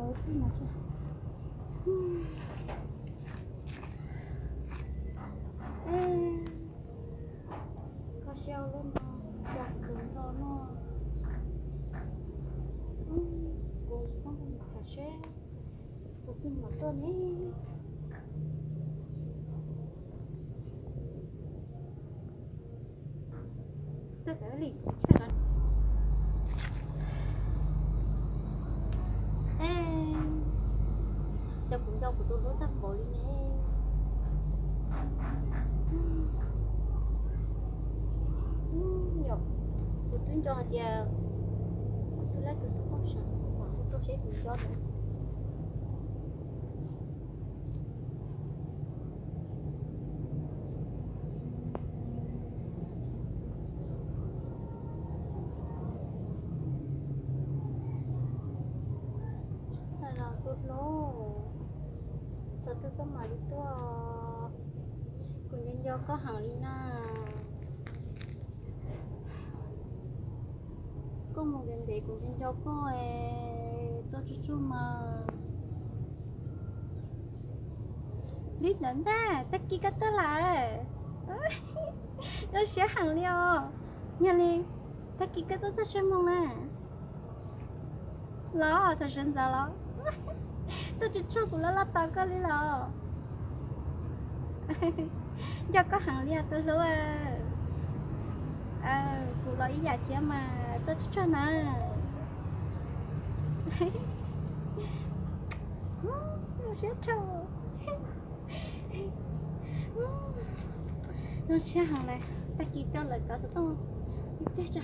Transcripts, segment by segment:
Koj siab ua luaj no, cas kuv nto no, kuv tsis tau tham seb tus twg mam tuaj ne. Tuaj tau li tshaj no. Cas kuv nco kuv tus hlub tag npaum li ne. Yog kuv twb nco hais tias kuv twb laib tus xov tooj sav, mam hu rau seb kuv nco na. Los tus hlub, thaum twg koj mam li tuaj? Kuv nco nco koj heev li na. Koj mus ntev ntev kuv nco nco koj, tuaj tsuag tsuag mas. Li ntawd ntag, tag kis koj tuaj lawm. Zoo siab heev li os. Yog li, tag kis koj tuaj txog tsawg moos na? Los thaum sawv ntxov los? Tuaj tsuag tsuag kuv los loj tos koj li los. Nco koj heev li os tus hlub. Kuv los ib yam thiab mas, tuaj tsuag tsuag na. Zoo siab dhau. Zoo siab heev na, tag kis koj lawm kov xov tooj ib pliag tso.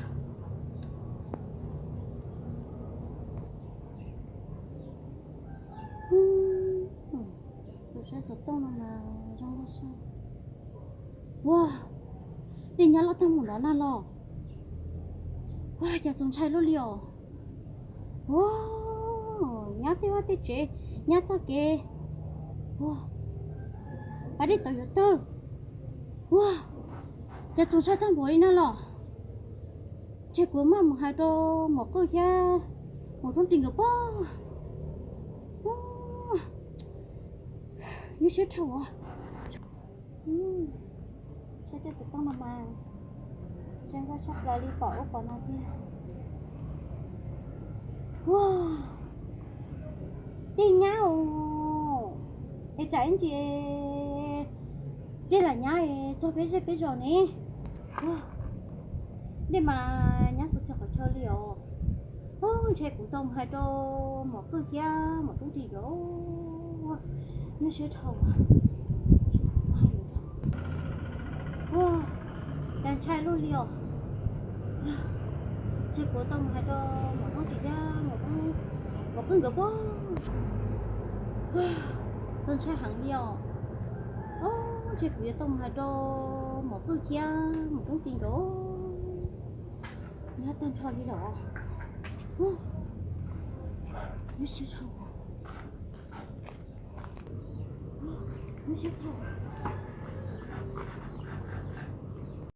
Tus saib xov tooj no mas zoo nkauj xwb. Ua, nej nyab loj tag mus nrad na los? Ua, cas txaus ntshai luaj li os. Ua, nyab tej vaj tej tsev, nyab txoj kev. Ua, pab dej tau yuav tawg. Ua, cas txaus ntshai tag npaum li no los? Ntshe kuv maj mus hais rau maum qwj thiab maum roob ris nkawd pob. Nyuaj siab dhau os. Saib tej xov tooj no mas zoo nkauj tshaj plaws li, pom ub pom no tiag. Ua, tej nyab os, es tsam ib ntsis dej lam nyab es txog peb zej peb zos ne. Dej mas nyab txog txhia qhov chaw li os. Ntshe kuv tau mus hais rau maum qwj thiab maum roob ris nkawd. Nyuaj siab dhau. Ua, cas ntshai luaj li os. Ntshe kuv tau mus hais rau maum roob ris thiab maum qwj nkawd pob. Txaus ntshai heev li os. Ntshe kuv yuav tau mus hais rau maum qwj thiab maum roob ris nkawd. Nyab tag nrho li los. Nyuaj siab dhau. Nyuaj siab dhau.